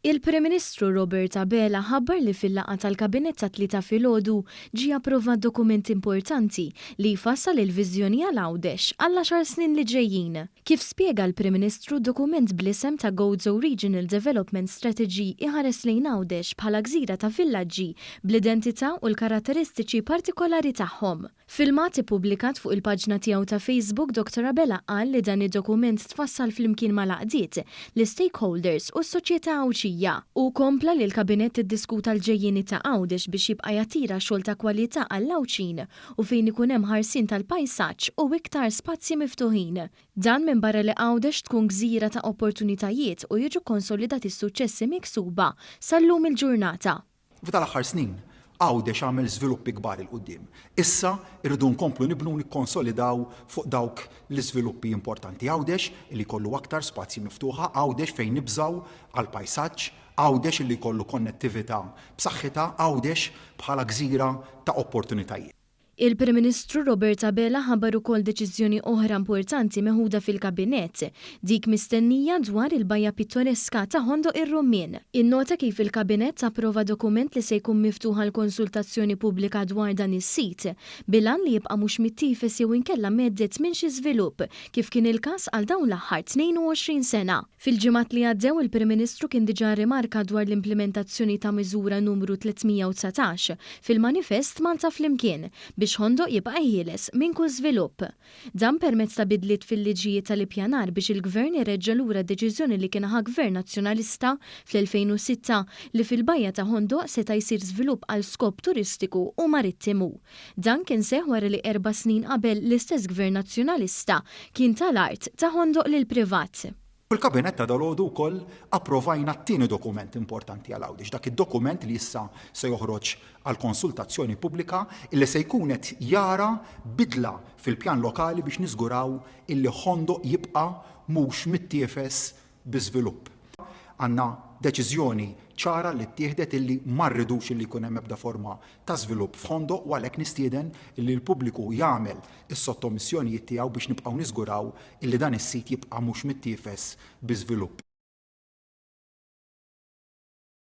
Il-Prim Ministru Robert Abela ħabbar li fil-laqgħa tal-Kabinett tat-Tlieta filgħodu ġie approvat dokument importanti li jfassal il-viżjoni għal Għawdex għall-għaxar snin li ġejjin. Kif spjega l-Prim Ministru, dokument bl-isem ta' Gozo Regional Development Strategy iħares lejn Għawdex bħala gżira ta' villaġġi bl-identità u l-karatteristiċi partikolari tagħhom. F'filmat ippubblikat fuq il-paġna tiegħu ta' Facebook, Dottor Abela qal li dan id-dokument tfassal flimkien mal-għaqdiet, l-istakeholders u s-soċjetà Għawdxija. Hu kompla li l-Kabinett iddiskuta l-ġejjieni ta' Għawdex biex jibqa' jattira xogħol ta' kwalità għall-Għawdxin u fejn ikun hemm ħarsien tal-pajsaġġ u iktar spazji miftuħin. Dan minbarra li Għawdex tkun gżira ta' opportunitajiet u jiġu kkonsolidati s-suċċessi miksuba sal-lum il-ġurnata. F'dal-aħħar snin, Għawdex għamel żviluppi kbar 'il quddiem. Issa rridu nkomplu nibnu u nikkonsolidaw fuq dawk l-iżviluppi importanti. Għawdex li jkollu aktar spazji miftuħa, Għawdex fejn nibżgħu għall-pajsaġġ, Għawdex li jkollu konnettività b'saħħitha, Għawdex bħala gżira ta' opportunitajiet. Il-Prim Ministru Robert Abela ħabbar ukoll deċiżjoni oħra importanti meħuda fil-Kabinett, dik mistennija dwar il-bajja pittoreska ta' Ħondoq ir-Rummien. Innota kif il-Kabinett approva dokument li se jkun miftuħ għal konsultazzjoni pubblika dwar dan is-sit, bil-għan li jibqa' mhux mittiefes jew inkella mhedded minn xi żvilupp, kif kien il-każ għal dawn l-aħħar 22 sena. Fil-ġimgħat li għaddew il-Prim Ministru kien diġà rrimarka dwar l-implimentazzjoni ta' miżura numru 319 fil-manifest Malta Flimkien biex Ħondoq jibqa' ħieles minn kull żvilupp. Dan permezz ta' bidliet fil-liġijiet tal-ippjanar biex il-Gvern ireġġa' lura deċiżjoni li kien ħa Gvern Nazzjonalista fl-2006 li fil-bajja ta' Ħondoq seta' jsir żvilupp għal skop turistiku u marittimu. Dan kien seħħ wara li erba' snin qabel l-istess Gvern Nazzjonalista kien ta l-art ta' Ħondoq lill-privat. Fil-Kabinett ta' dalgħodu wkoll approvajna t-tieni dokument importanti għal Għawdex, dak id-dokument li issa se joħroġ għal konsultazzjoni pubblika illi se jkun qed jara bidla fil-pjan lokali biex niżguraw illi Ħondoq jibqa' mhux mittiefes bi żvilupp. Għandna deċiżjoni ċara li ttieħdet illi ma rridux illi jkun hemm ebda forma ta' żvilupp f'Ħondoq u għalhekk nistieden illi l-pubbliku jagħmel is-sottomissjonijiet tiegħu biex nibqgħu niżguraw illi dan is-sit jibqa' mhux mittiefes bi żvilupp.